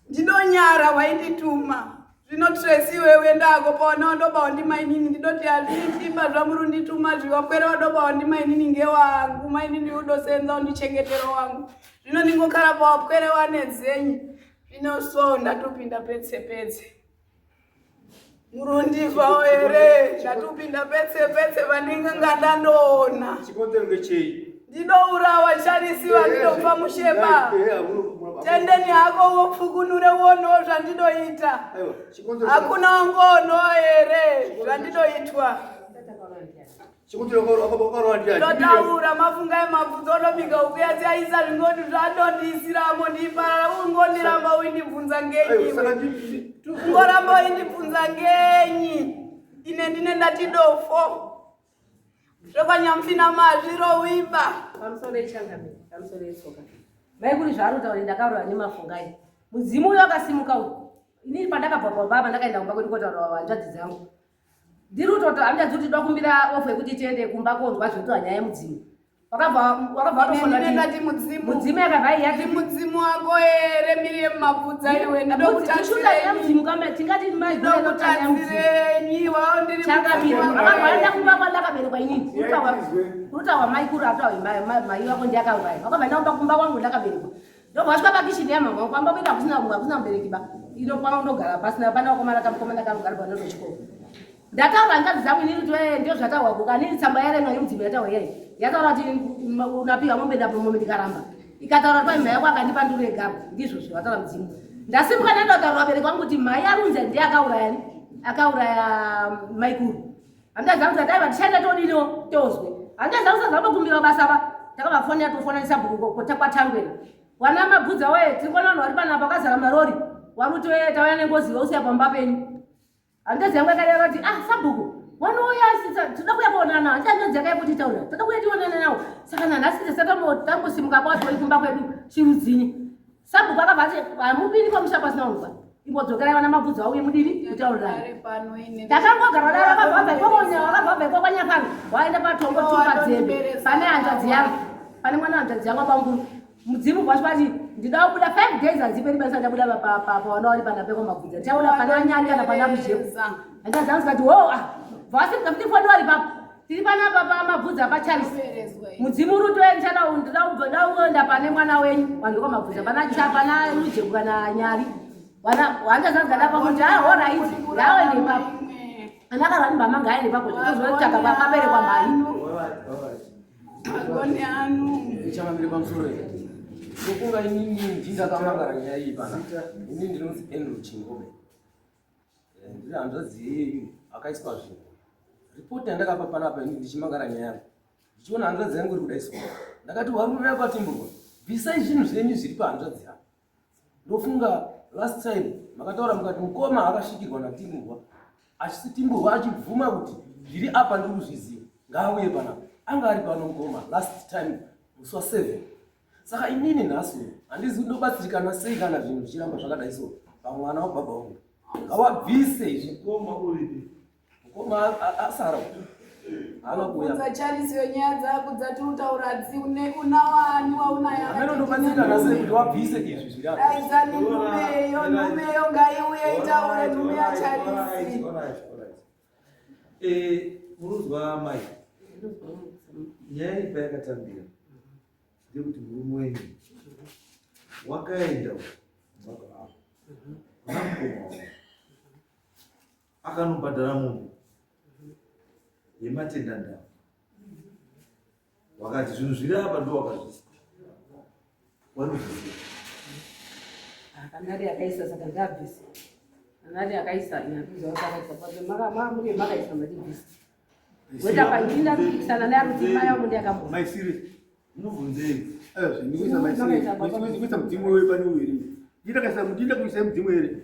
Ndinonyara waindituma. Zvino Tracy iwewe ndako paona wadobawa ndimainini ndinoti hazviitimba zvamurundituma zviwakwere wadobawa ndimainini ngewangu mainini udosenza undichengetero wangu. Zvino ndingokara pawapwere wane dzenyu. Zvino so ndatopinda petse petse. Murundivawo here ndatopinda petse petse vandinge ndandoona. Chikonzero ngechei? Ndinourawa charisiwa ndinobva musheba. Tendeni hako wopfukunure uonewo zvandinoita. Hakuna wangoonowo here zvandinoitwa. Ndotaura mafunga emabvunzo onobika ukuya tiaisa zvingoni zvadondisiramo ndiparara ungondiramba uindibvunza ngenyi ungoramba uindibvunza ngenyi ine ndine ndati dofo zvekwanyamfina mazviro wiba pamusoro echangamire pamusoro etsoka maikuri zvaari kutaura ndakaroya nemafungai mudzimu uyo akasimuka uyu inini pandakabva pababa ndakaenda kumba kwedu kotaura hanzvadzi dzangu ndiri kutoto handichazivi kuti tokumbira ofu yekuti tiende kumba konzwa zvinotaura nyaya yemudzimu wakabva wakabva watofona kuti mudzimu mudzimu yakabva yati mudzimu wako here miri yemumapfudza iwe ndokutadziremudzimu kama tingati ndokutadzirenyi wao ndiri changamire wakabva waenda kumba kwandakaberekwa inini kutaura maikuru ataura mai wako ndiakauraya wakabva ndakumba kumba kwangu ndakaberekwa Ndobva wasvika pakishini yamama wangu kwamba kuenda kusina hakusina mubereki ba ino kwanga ndogara pasina pana vakomana kamukomana kanogara pano chikoro. Ndataura hanzvadzi dzangu inini kuti eh, ndio zvataurwa kuka nini tsamba yaremwa yemudzimu yataurwa iyayi yataura kuti unapiwa mombe ndapo mombe ndikaramba ikataura kuti mhai yako akandipa nduru yegaba ndizvo zvataura mudzimu. Ndasimuka ndaenda kutaura vabereki vangu kuti mhai arunze ndiye akauraya akauraya maikuru. Hanzvadzi dzangu dzati aiwa tichaenda todiniwo tozwe. Hanzvadzi dzangu dzazambokumbira basa va takavafonera tofonanisa bhuku kwatangwena. Wana mabvudza waye tiri kuona vanhu vari panapa vakazara marori wari kuti wee tauya nengozi vausiya pamba penyu. Hanzvadzi yangu yakadaro kuti ah sabhuku wanouya tinoda kuuya kuonana hanzi hanzvadzi yake yakuti taura toda kuuya tionane nawo saka nanhasi tisati tambosimuka kwatoi kumba kwedu chirudzinyi Sabhuku akabva ati hamupindi pamusha pasina unzwa. Imbodzokerai vana mabvudzi vauye mudini kutaurirana. Takangogara daro akabva abva ikoko akabva abva ikoko kwanyakanga waenda patombo tupa dzedu pane hanzvadzi yangu pane mwana hanzvadzi yangu abamukuru mudzimu kwacho vati ndida kubuda five days hanziperi basa ndabuda pavana vari pana peko mabvudzi ndichabuda pana nyari kana pana kujeko hanzvadzi yangu zikati wo ah vasimuka futi foni wari papo. Tiri panapa pamabvudza paCharles. Mudzimu uri kutoenda ndoda pane mwana wenyu vanhu vekwamabvudza pana cha pana Rujeko kana Nyari. Wana wanjazazgada pakuti ah alright ngaende ipapo. Ana akarwa mbama ngaende ipapo tozotsvaga pakaberekwa mhai. Magoni anu. Ichamamire pamusoro here? Ndofunga inini ndindakamangara nyaya iyi pana. Inini ndinonzi Andrew Chingobe. Ndiri hanzvadzi yeyu akaiswa zvinhu. Ripoti yandakapa panapa ini ndichimangara nyaya yangu. Ndichiona hanzvadzi yangu iri kudaiswa. Ndakati varume vakatimburwa. Bvisai zvinhu zvenyu zviri pahanzvadzi yangu. Ndofunga last time makataura mukati mukoma akasvikirwa naTimburwa. Asi Timburwa achibvuma kuti zviri apa ndiri kuzviziva. Ngaauye panapa. Anga ari pano mukoma last time musi wa 7. Saka inini nhasi uyu handizi ndobatsirikana sei kana zvinhu zvichiramba zvakadai so pamwana wababa wangu. Ngawabvise izvi. Mukoma uripi? Mukoma asara. Haana kuuya. Bvunza Charles wenyaya dzako dzatinotaura dzi une unawani waunaye Amene ndobatsirikana sei kuti wabvise izvi zviri apa. Daidzani nhumeyo nhumeyo ngaiuye itaure nhume yaCharles. Munozwa mai nyaya iyi payakatambira ndekuti murume wenyu wakaenda kuna mukoma wavo akanobhadhara mombe yematenda ndava wakati zvinhu zviri apa ndo wakazvisa wanozviziva Kanari akaisa saka ndabvisa. Kanari akaisa inatuza akaisa pamwe makaisa madibvisa. Weta painda kupikisana naye kuti mai wangu ndiye akambo. Mai serious. Munobvunzei? Eh, ndikuisa mai serious. Ndikuisa mudzimu wewe pane uyu here? Ndida kaisa ndida kuisa mudzimu here?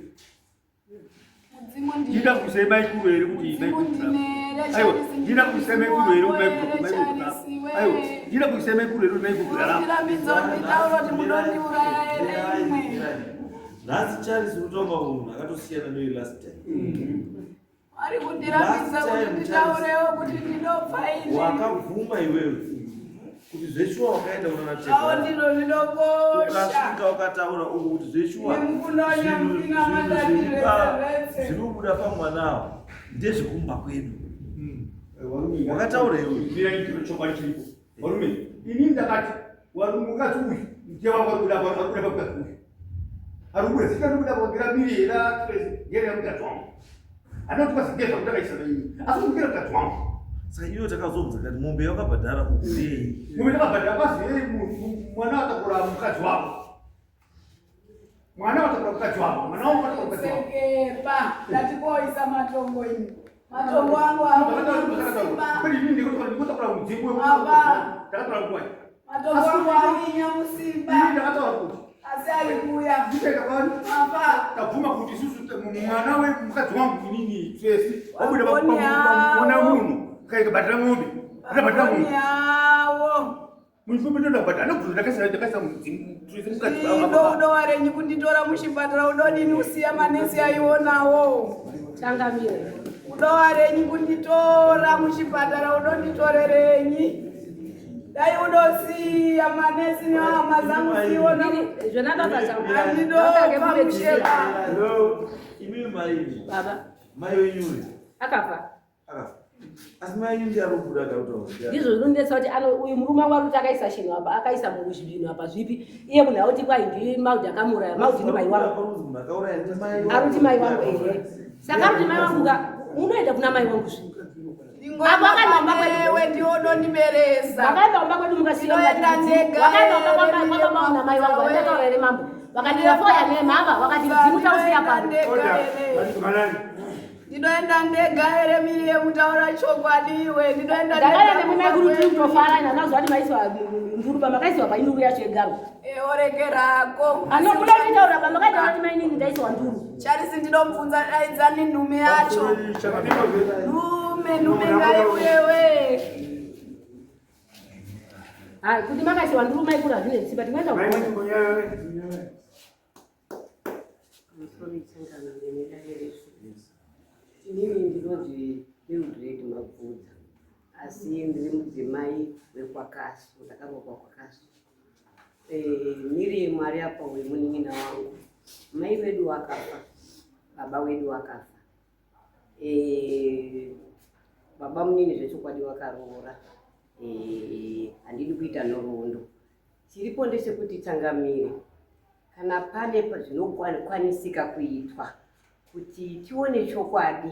Mudzimu ndi Ndida kuisa mai kuru here kuti mai Mudzimu kuru. ndinere Aiwa, Charles ndida kuisa mai kuru here kuti mai kuru. Mai kuru. Charles we. Aiwa, ndida kuisa mai kuru here kuti mai kuru. Munondirambidza kunditaura kuti munondiuraya here imwe. Nhasi Charles unotonga munhu akatosiyana newe last time. Ari kundirambidza kuti nditaurewo kuti ndinopfa ini. Wakabvuma iwewe kuti zveshuwa wakaenda kunana Zvavo Tezvara. ndizvo zvinokosha. Ukasvika ukataura uku kuti zveshuwa Nemukunonya zvinhu mukina zvinhu mandati zviri pa- retse retse. zviri kubuda pamwanawo ndezvekumba kwedu. Wakataura iwe. Mira ndiro chokwadi chiripo. Varume, ini ndakati varume mukadzi uyu ndiye wangu ari kuda ari kuda mukadzi uyu. Ari kubuda zita rikuda kugira miri era ngere mukadzi wangu. Handina kuti kwazi ngezva kutakaisa ini. Asi ngere mukadzi wangu. Saka iwe takazobvunza kati mombe yakabhadhara uku ndei? Mombe yakabhadhara kwazi yei mwana atakura mukadzi wako. Mwana watakura mukadzi wako. Mwana wangu watakura mukadzi wako. Sekepa ndati koisa matongo ini. Matongo angu hauna Kweli mimi ndikutakura mudzimu wewe. Baba. Ndakatora nguwa. Matongo angu ainya musimba. Ini ndakataura kuti Asi aikuya. ndichaita kwani? Baba. Tabvuma kuti isusu mwana wemukadzi wangu inini Tracy wabuda Wagoni mwana avo. wemunhu kaita bhadhara ng'ombe. Ndabhadhara Magoni ng'ombe. awo. Munhu ndoda bhadhara anobvunza ndakaisa ndakaisa mudzimu Tracy mukadzi Ido udowarenyi kunditora muchipatara udodini usiya manesi aionawo. Changamire. Udowarenyi kunditora muchipatara udonditorerenyi. Dai udosiya manesi nehama dzangu siona. Zvona baba changu. Andinopa musheba. Hello, imimi mai imi. Baba Mai wenyu uyu akafa. akafa. Asi mai wenyu ndiye ari kubuda akataura. Ndizvo zvinondinetsa kuti ano uyu murume wangu ari kuti akaisa chinhu apa akaisa muzvinhu apa zvipi iye munhu auti kwai ndi Maudi akamuuraya Maudi ndi mai wangu. Munhu akauraya ndi mai wangu. Ari kuti mai wangu ehe. Saka ari kuti mai wangu ka unoenda kuna mai wangu zvi. Apo akaenda kumba kwedu. Ndingoewe ndiwo udondiberesa. Wakaenda kumba kwedu mukasiya Ndinoenda ndega Wakaenda kumba here, kwa baba wangu na mai wangu wewe. ndataura here mambo. Vakandirafoya nemhamba vakati mudzimu tausiya pano. Manani. Ndinoenda ndega here miri yekutaura chokwadi iwe ndinoenda Ndakaenda nemumai kuri tiri kutofara ina nazo ati maisiwa nduru pamakaisiwa painduru yacho yegaro. Oregerako. Anobuda kutaura pamakaita kuti mainini ndaisiwa nduru. Charisi ndinomubvunza daidzani nhume yacho. Nhume nhume ngaiuyewe. Hayi kuti makaisiwa nduru maikuru hazvinetsi but mwenda Mai kuona. mwenyu Inini ndinonzi Mildred Mabvudza asi ndiri mudzimai wekwaKasu, ndakaroorwa kwaKasu. Miriam ari apa uyu munin'ina wangu. Mai vedu vakafa, baba vedu vakafa. Baba munini zvechokwadi vakaroora. Eh, handidi kuita nhoroondo. Chiripo ndechekuti changamire, kana pane zvinokwanisika kuitwa kuti tione chokwadi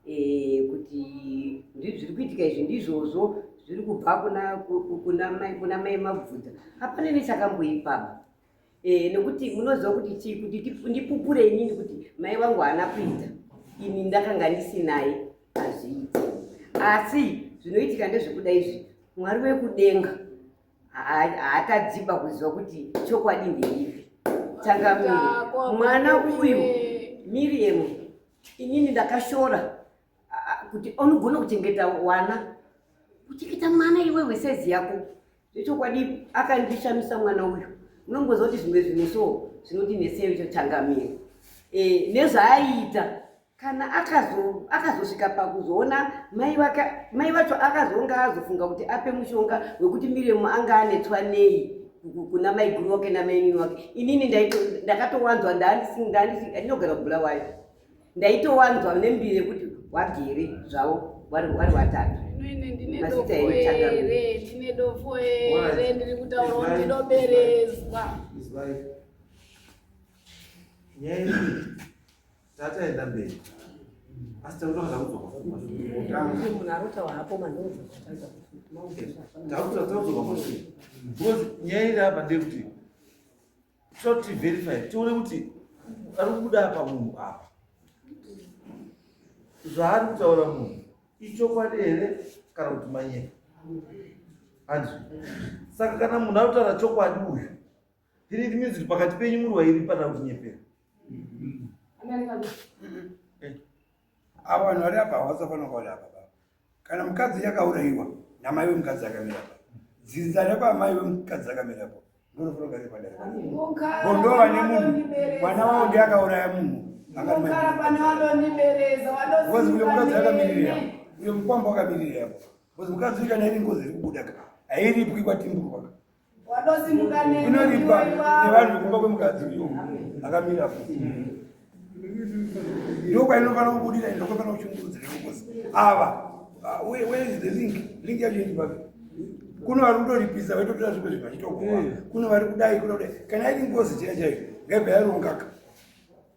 eh, kuti zviri kuitika izvi ndizvozvo zviri kubva kuna, kuna mai kuna mai Mabvudza, hapana nechakamboipaba. Eh, nekuti munoziva kuti chii kuti ndipupure inini kuti mai vangu haana kuita, ini ndakanga ndisinaye, hazviiti. Asi zvinoitika ndezvekuda izvi, Mwari wekudenga haatadziba kuziva kuti chokwadi ndeipi. Changamire, mwana uyu Miriam, inini ndakashora kuti unogona kuchengeta wana, kuchengeta mwana iwewe saizi yako. Zvechokwadi akandishamisa mwana uyu. Unongoziva kuti zvimwe zvinhu so zvinoti nesei icho changamire. E, nezvaaiita kana akazosvika pakuzoona mai vake, mai vacho akazonga azofunga kuti ape mushonga wekuti Miriam anga anetswa nei kuna maiguru wake namainini wake. Inini ndakatowanzwa, ndinogara kuBulawayo, ndaitowanzwa nembiri yekuti wagere zvavo vari vatatu. Inini ndine dofo here? Ndine dofo here? Ndiri kutaura ndinoberezwa. Nyaya iyi tataenda mberi, asi takutoka takudzoka Munhu arotaura hapo takudzoka mashure, because nyaya iri apa ndeyekuti toda kuti verify, tione kuti ari kubuda apa munhu apa, zvaari kutaura munhu ichokwadi here kana kuti manyepa. Hanzi saka kana munhu ari kutaura chokwadi uyu, then it means kuti pakati penyu muri wairi pana kutinyepera. Ava vanhu vari apa havasafanira kuva apa baba. Kana mukadzi yakaurayiwa namai vemukadzi akamira apa, dzinza rekwamai vemukadzi akamira apo ndonofanira kugara padare. Ndo vane munhu, mwana wavo ndiye akauraya munhu. Ngokara pane wadondibereza. Ngozi uyo mukadzi akamirira, uyo mukwambo akamirira apo. Ngozi mukadzi uyu kana iri ngozi iri kubuda ka, hairipwi kwaTimburwa ka. Wadosimuka nene. Inoripwa nevanhu vekumba kwemukadzi uyo akamira apo. Ndokwainofanira kubudira, ndokwainofanira kushungurudzira ngozi. Ava, ah, where is the link? Link yacho iri papi? Kuno vari kutoripisa vaitotora zvimwe zvinhu vachitogowa. Kuno vari kudai, kuno kudai. Kana iri ngozi chaiyo chaiyo, ngaibva yarongaka.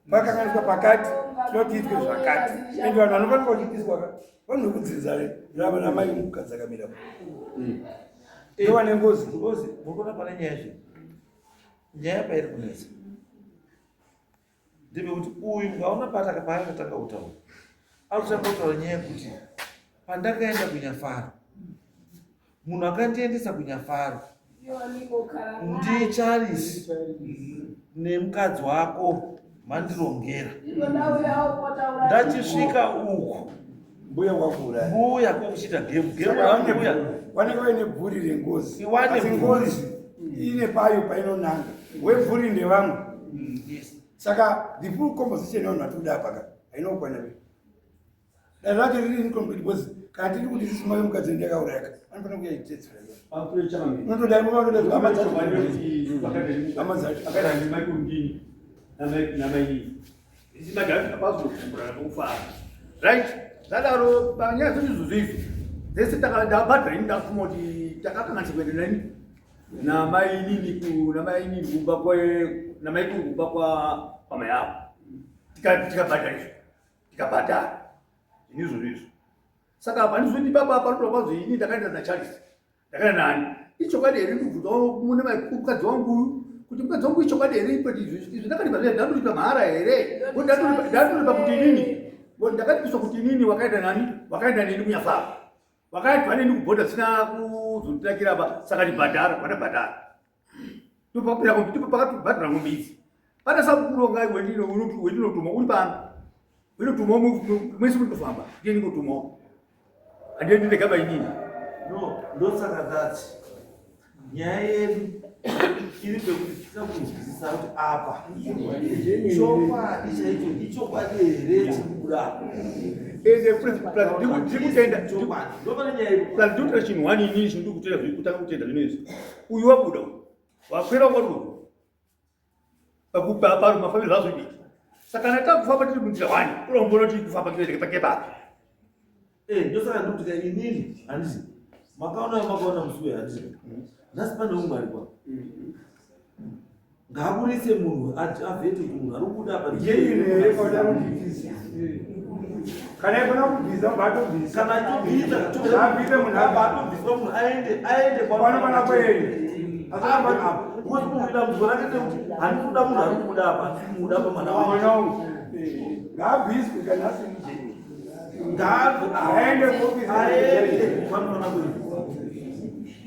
Pakanganiswa pakati, tinoti itwe zvakati. Ende vanhu vanofanira kuchipiswa ka. Vanhu vekudzinza rava namai mukadzi akamira apo. Ndovane ngozi. Ngozi, mukuona pane nyaya zve. Nyaya pairi kunetsa ndepekuti uyu mukaona paakatanga kutaura, arikutanga kutaura nyaya yekuti pandakaenda kuNyafaro, munhu akandiendesa kuNyafaro ndiCharles nemukadzi wako mandirongera. Ndachisvika uku, Mbuya wakura. Mbuya kwakuchiita game game. Saka mbuya vanenge vaine bvuri rengozi. Iwane Asi bvuri. ngozi ine payo painonanga. Webvuri ndevamwe. Saka the full composition yevanhu vatiri kuda apa ka haina kukwana be. Dare racho riri incomplete because kana tiri kuti isusu mai mukadzi ndiye akauraya ka, anofanira kuuya achitetsera. Unotoda vanoda hama dzacho. Hama dzacho. Right, zvadaro panyaya dzezvizvozvo izvo dzese ndabhadhara ini, ndafuma kuti takakanganisa kuenda nani namainini namainini kumba kwe namaikuru kumba kwa kwamai avo, tikabhadhariswa, tikabhadhara zvinhu izvozvo izvo. Saka pandizoti papa panotora kwazo, ini ndakaenda naCharles, ndakaenda nani, ichokwadi here? Ndikubvunza mune mukadzi wangu uyu kuti mukadzi wangu, ichokwadi here kuti izvi ndakaripa zviya, ndandoripa mahara here? Ndandoripa kuti inini ndakatipiswa kuti inini wakaenda nani, wakaenda neni kuNyafaro, wakaendwa neni kubhodha sina kuzonditakira pa, saka ndibhadhara pandabhadhara, ndipo pakatibhadhara ngombe idzi. Pana sabukuru wanga wendinotuma uri pano, wendinotumawo mwese mundofamba, ndiye ndingotumawo, handiye ndinegaba inini. No, ndosaka ndati nyaya yedu iri pekuti tisina kunzwisisa kuti apa chokwadi chaicho ichokwadi here chiri kubuda apa. Ende plus ndiri kutenda. Chokwadi ndopane nyaya iri. Plus ndiri kutenda chinhu one, inini chinhu ndiri kutenda, kutanga kutenda zvino izvi, uyu wabuda uyu wakwira kwari uyu paro mafambiro zvazodiki. Saka kana takufamba tiri munzira one, toda kumboona kuti kufamba kepapi. Eh, ndosaka ndikuti ka inini handiti makaona makaona musi uyu handiti nhasi pane umwe ari kwa ngaaburitse munhu avhete kuti munhu ari kubuda apa kana ikona kubvisa ubva atobvisa kana atobvisa abvise munhu abva atobviswa munhu aende aende kwanofana kuenda because munhu dambudziko rake ndekuti handisi kuda munhu ari kubuda apa handisi kumuda apa mwana wangu ngaabviswe kana asiri jeni ngaabve aende kuofisi aende kwanofana kuenda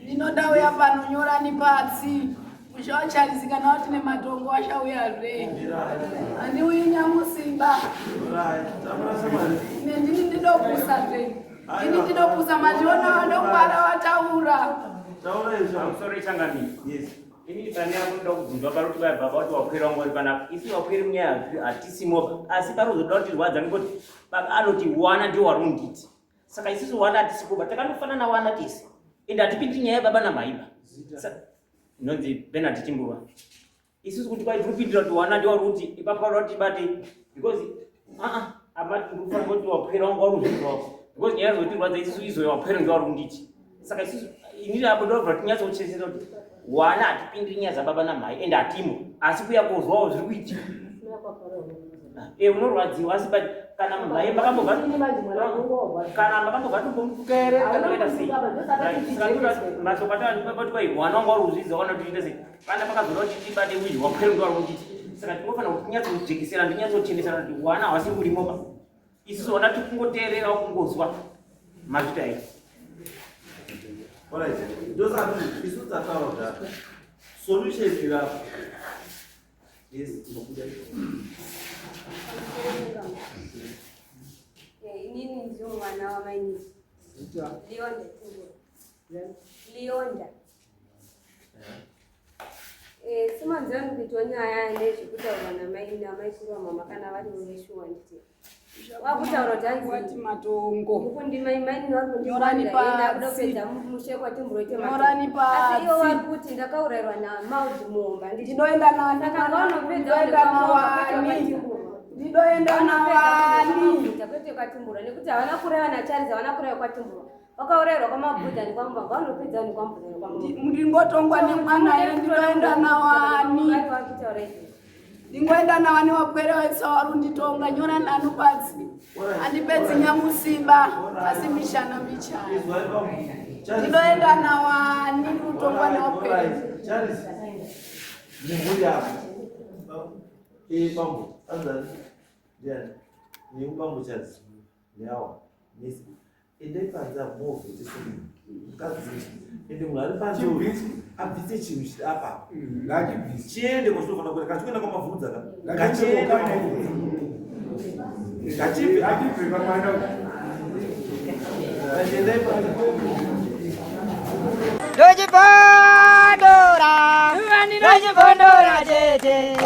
Ndinoda uya pano nyorani patsi. Musha waCharisi kana wati nematongo washauyazve. Handiuyi nyamusimba. Nendini ndinopusa zve. Ndini ndinopusa mandiona vandokwara wataura. Pamusoro changamire. Yes. Inini pane apo ndoda kubvunzwa pari kuti baba kuti wakwira wangu uri panapa. Isu wakwiri munyaya hatisimo asi pari kuzoda kutirwadza nekuti baba anoti wana ndiwo wari kunditi. Saka isusu wana hatisi kuba takandofanana wana tese. Ende hatipindi nyaya yababa namaiba. Inonzi Bernard Chimbuva. Isusu kuti kwai tirikupindira kuti wana ndiwo wari kuti ipapo wari kuti tibate because aa apa tikufanira kuti wakwira wangu wari kuzvinzwawo. Because nyaya zotirwadza isusu izoyo wakwira ndiwo wari kunditi. Saka isusu inini apo ndobva tinyatsokuchesesa kuti wana hatipindiri nyaya dzababa namai ende hatimo asi kuya kozwawo zviri kuitika. Eh, unorwadziwa asi but kana mhai makambobva kana makambobva tombomutuka here kana kuita sei mashoko ataabatwa wana wanga uri kuzvidza wana kuti sei pana pakazoda kuti tibate wizhi wakwere ndo vari kunditi saka tinofanira kuti tinyatsojekesera ndinyatsochenesana kuti wana hawasi kurimoba isusu wana tikungoteerera kungozwa mazvita here Alright. Ndosaka isu tataura kudaro. Solution irapo. Yes, tinokuda. Inini ndiri mwana wamainini Lionda Timbura. Lionda. Eh, semanzira ndikuitwa nyaya nezvekutaurwa namai namaikuru vamama kana vari veshuwa nditi wakutaura kuti hanzi Wati matongo. mukundimai mainini vari Nyorani kundikuda pasi. kupedza mushe kwatimburoite Nyorani asi ivo pasi. vari kuti ndakaurayirwa namaudhi muhomba nditi Ndinoenda nani? Saka ngaunopedza Ndinoenda nawani? Ndinoenda nawani? kwete kwatimbura nekuti havana kureva nacharisi havana kureva kwatimbura vakaurayirwa kwamabhudha nekwamubva ngaunopedza nekwamubhudha nekwamubva Ndingotongwa nemwana here ndinoenda nawani? Ndingoenda nawani wapwere wese wari unditonga nyora nanu pasi. Handipedzi nyamusimba asi mishana michana. Ndinoenda nawani kutongwa newapwere. Charles. Nemhuri yako. Eh, bambo, anzani. Ndiani? Ni bambo Charles. Neawa. Nisi. Endai panze apo movhete mukadzi. Ende munhu ari panze uyu abvise chinhu chiri apa. Ngachibvise. Chiende kwachinofanira kuenda. Kachikuenda kwamavhudza ka. Ngachiende Ngachiende kokana. kwamavhudza. Ngachibve. Ngachibve pamwana uyu. Ngachiendai panze. Ndochibondora, ndochibondora tete.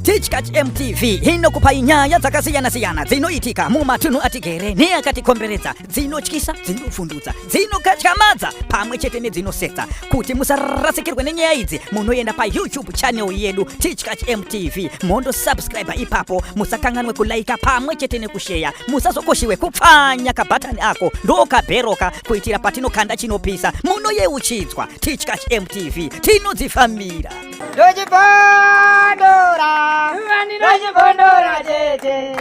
Tichkach MTV inokupai nyaya dzakasiyana-siyana dzinoitika mumatunhu atigere neakatikomberedza, dzinotyisa, dzinovhundutsa, dzinokatyamadza pamwe chete nedzinosetsa. Kuti musarasikirwe nenyaya idzi, munoenda paYouTube channel yedu Tichkach MTV mondosubscribe ipapo. Musakanganwe kulaika pamwe chete nekusheya. Musazokoshiwe kupfanya kabhatani ako ndokabheroka kuitira patinokanda chinopisa munoyeuchidzwa. Tichkach MTV tinodzifambira. Ndochibondora, ndochibondora tete.